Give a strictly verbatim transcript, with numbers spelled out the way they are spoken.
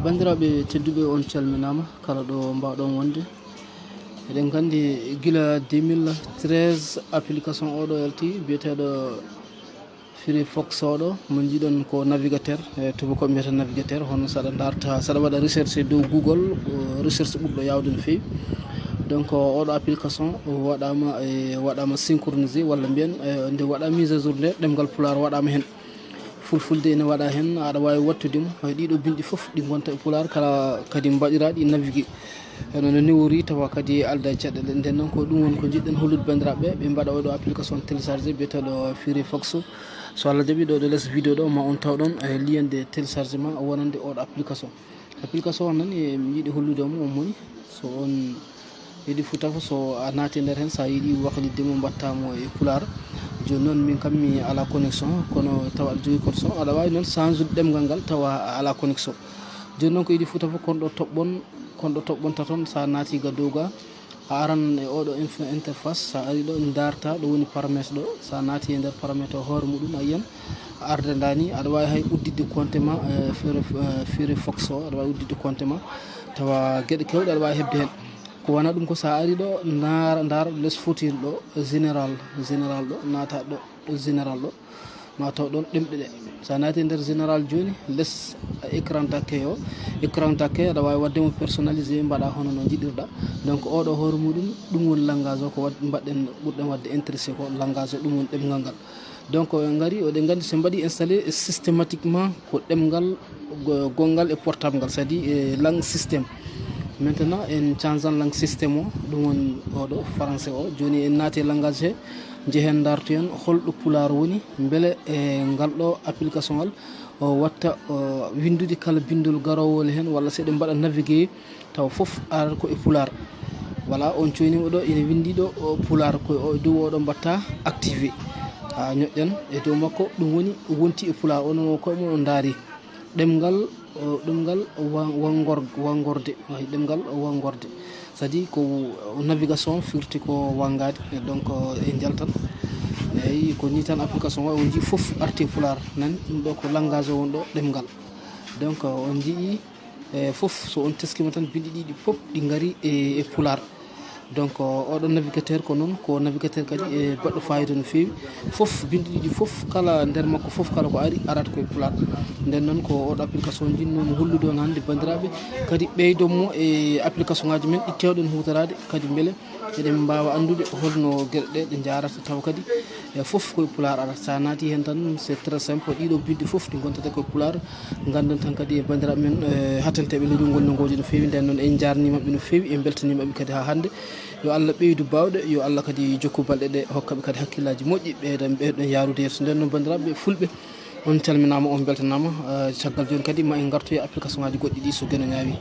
Banndiraaɓe tedduɓe, on calminaama kala ɗo mbaawɗon wonde. Eɗen nganndi gila deux mille treize application oɗo yalti biyeteeɗo Firefox oɗo mo njiɗon ko navigateur, e tubakoɓe mbiyata navigateur, hono saɗa darta, saɗa waɗa recherche e dow Google, o recherche ɓurɗo yawde no feewi. Donc oɗo application o waɗama, e waɗama synchronisé walla mbiyen, e nde waɗa mise à jour nde ɗemngal pulaar waɗama heen. Fulfulde ene waɗa heen, aɗa waawi wattude mo. Hay ɗiɗo binɗi fof ɗi ngonta e pulaar kala kadi mbaɗiraɗi navigué. Eno no newori tawa kadi alda e caɗeele. Nden noon ko ɗum woni ko njiɗɗen hollude banndiraaɓe ɓe mbaɗa oɗo application téléchargé biyeteeɗo Firefox. So Allah jaɓi ɗo ɗo les vidéo ɗo ma on taw ɗon e lien de téléchargement wonande oɗo application. Application on nan e mi yiɗi hollude mo on moni so on yiɗi futa fof so a naati e nder heen so a yiɗi waklidde mo mbatta mo e pulaar. Jooni noon min kam mi ala connexion kono tawa aɗa jogii connexion aɗa waawi noon change ude ɗemngal ngal tawa a ala connexion. Jooni noon ko yiɗi futa fof kon ɗo toɓɓon kon ɗo toɓɓonta toon so a naati ga dow ga a aran e oɗo inf- interface so a ari ɗo darta ɗo woni paramètre ɗo so a naati e nder paramètre o hoore muɗum a yiyan a arda ndani aɗa waawi hay udditde compte ma e Fire- e Firefox o aɗa waawi udditde compte ma tawa geɗe kewɗe aɗa waawi heɓde heen. Ko wona ɗum ko so a ari ɗo ndaara ndaara ɗo les fotiri ɗo général général ɗo naata ɗo ɗo général ɗo ma taw ɗon ɗemɗe ɗe. So a naati e nder général jooni les écran d'accueil o écran d'accueil aɗa waawi waɗde mo personnalisé mbaɗa hono no njiɗirɗa. Donc oɗo hoore muɗum ɗum woni langage o ko waɗ- mbaɗɗen ɓurɗen waɗde intéressé ko langage o ɗum woni ɗemngal ngal. Donc en ngari oɗen nganndi so mbaɗi installé systématiquement ko ɗemngal go- gonngal e portable ngal c'est-à-dire e langue système. Maintenant en changean langue système o ɗum woni oɗo français o jooni en naati e langage he njehen dartoyen holɗo pulaar woni mbele e ngal ɗo application ngal o watta o winndude kala binndol garowol heen walla so eɗen mbaɗa navigué taw fof arata ko e pulaar. Voilà on coynima ɗo ina winndi ɗo o pulaar ko o dow oɗo mbatta activé ha ñoƴƴan e dow makko ɗum woni wonti e pulaar onon o koye mon on ndaari ɗemngal o ɗemngal wa- wanngor- wanngorde ay ɗemngal wanngorde c'est-à-dire ko navigation firti ko wanngaade. Donc en njaltan eyyi ko ni tan application o on njii fof arti e pulaar nan ɗum ɗo ko langage o won ɗo ɗemngal. Donc on njii e fof so on teskima tan binɗi ɗiɗi fof ɗi ngari e e pulaar. Donc oɗon navigateur ko noon ko navigateur kadi e baɗɗo fayida no feewi. Fof binɗi ɗiɗi fof kala nder makko fof kala ko ari arata koye pulaar. Nden noon ko oɗo application jinnomi hollude on hannde banndiraaɓe kadi ɓeydon mo e application ngaji men ɗi kewɗen huutoraade kadi mbele eɗen mbaawa anndude holno geɗe ɗe ɗe njaarata taw kadi e fof koye pulaar arata so a naati heen tan c'est très simple ɗiɗo binɗi fof ɗi ngontata koye pulaar. Ngannden tan kadi e banndiraaɓe men e hattanteeɓe leñol ngol no ngoodi no feewi nden noon en njaarniima ɓe no feewi en mbeltaniima ɓe kadi haa hannde. Yo Allah ɓeydu baawɗe yo Allah kadi jokku balɗe ɗe hokka ɓe kadi hakkillaaji moƴƴi ɓeydan ɓeyɗon yaarude yeeso nden noon banndiraaɓe fulɓe. On calminaama on mbeltanaama. Caggal jooni kadi ma en ngartoya application ngaji goɗɗi ɗi so geno ñaawi.